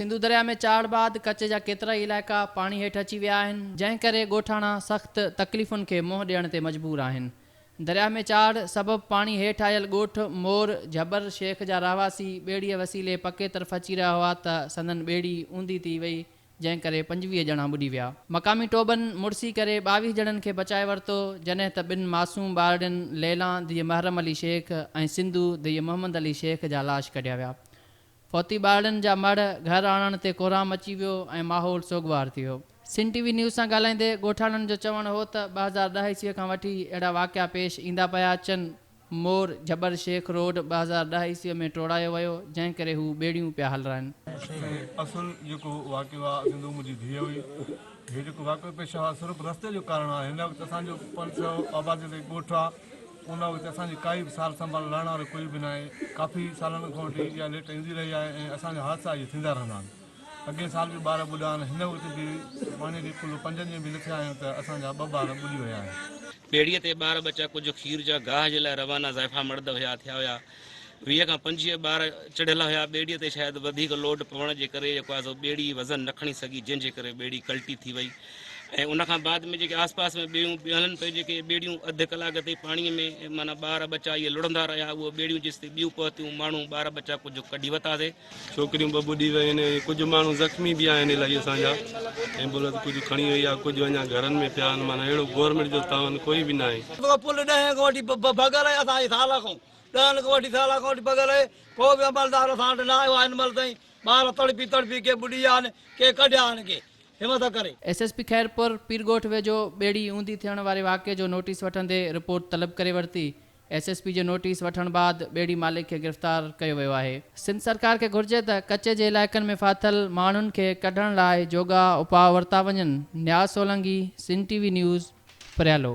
سنڌو درياء ۾ چاڙهه بعد ڪچي جا ڪيترائي علائقا پاڻي هيٺ اچي ويا آهن، جنهن ڪري ڳوٺاڻا سخت تڪليفن کي منهن ڏيڻ تي مجبور آهن. درياء ۾ چاڙهه سبب پاڻي هيٺ آيل ڳوٺ مور جهٻر شيخ جا رهواسي ٻيڙيء وسيلي پڪي طرف اچي رهيا هئا ته سندن ٻيڙي اونڌي ٿي وئي، جنهن ڪري 25 ڄڻا ٻڏي ويا. مقامي ٽوٻن مڙسي ڪري 22 ڄڻن کي بچائي ورتو، جڏهن ته ٻن معصوم ٻارڙين ليلان ڌيء محرم علي شيخ ۽ سنڌو ڌيء محمد علي شيخ جا لاش ڪڍيا ويا. فوتي ٻارڙن جا مڙهه گهر آڻڻ تي ڪهرام مچي ويو ۽ ماحول سوڳوار ٿي ويو. سنڌ ٽي وي نيوز سان ڳالهائيندي ڳوٺاڻن جو چوڻ هو ته 2010 عيسوي کان وٺي اهڙا واقعا پيش ايندا پيا اچن، مور جهٻر شيخ روڊ 2010 عيسوي ۾ ٽوڙايو ويو، جنهن ڪري هو ٻيڙيون پيا هلرائن. سائين اصل جيڪو واقعو آ سنڌو منهنجي ڌيء هئي هي جيڪو واقعو پيش آيو آ صرف رستي جو ڪارڻ آ هن وقت اسان جو 500 آبادي تي ڳوٺ آ ان وقت اسان جي ڪائي به سار سنڀال لهڻ وارو ڪوئي به ناهي. ڪافي سالن کان وٺي اها ليٽ ايندي رهي آهي ۽ اسان جا حادثا اهي ٿيندا رهندا آهن. اڳئين سال به ٻار ٻڏا آهن. هن وقت به پاڻي کي ڪل پنجن ڏينهن به نه ٿيا آهن ته اسان جا ٻه ٻار ٻڏي ويا آهن. ٻيڙيء تي ٻار ٻچا ڪجهه کير جا گاهه جي لاء روانا زائفا مرد هيا ٿيا هيا. 20 کان 25 ٻار چڙهيل هيا. ٻيڙيء تي شايد وڌيڪ لوڊ پوڻ جي ڪري جيڪو آهي سو ٻيڙي وزن نه کڻي سگهي جنهن جي ڪري ٻيڙي ڪلٽي ٿي وئي. ۽ ان کان بعد ۾ جيڪي آس پاس ۾ ٻيڙيون هلن پيون جيڪي ٻيڙيون اڌ ڪلاڪ تائين پاڻي ۾ معنيٰ ٻار ٻچا اهي لڙهندا رهيا اهي ٻيڙيون جيستائين ٻيون پهتيون ماڻهو ٻار ٻچا ڪجهه ڪڍي وتاسي. ڇوڪريون به ٻڏي ويون آهن ۽ ڪجهه ماڻهو زخمي به آهن الائي اسان جا ايمبولنس ڪجهه کڻي وئي آهي ڪجهه اڃا گهرن ۾ پيا آهن معنيٰ اهڙو گورنمينٽ جو تعاون ڪوئي به ناهي. پل ڏهين کان وٺي ڀڳل آهي اسان جي سال کان ڏهن کان وٺي سال کان وٺي ڀڳل آهي ڪو به عملدار اسان وٽ نه آيو آهي هن مهل تائين ٻار تڙپي تڙپي ڪي ٻڏي ويا آهن ڪي ڪڍيا آهن ڪي همت ڪري. S S P Khairpur Pir Goth ويجهو ٻيڙي اونڌي ٿيڻ واري واقعي جو نوٽيس وٺندي رپورٽ طلب ڪري ورتي. ايس ايس پي جي نوٽيس وٺڻ بعد ٻيڙي مالڪ کي گرفتار ڪيو ويو آهي. سنڌ سرڪار کي گهرجي ته ڪچي جي علائقن ۾ ڦاٿل ماڻهن کي ڪڍڻ لاء جوڳا اپاء ورتا وڃن. Niaz Solangi, Sindh T V news, Pariyalo.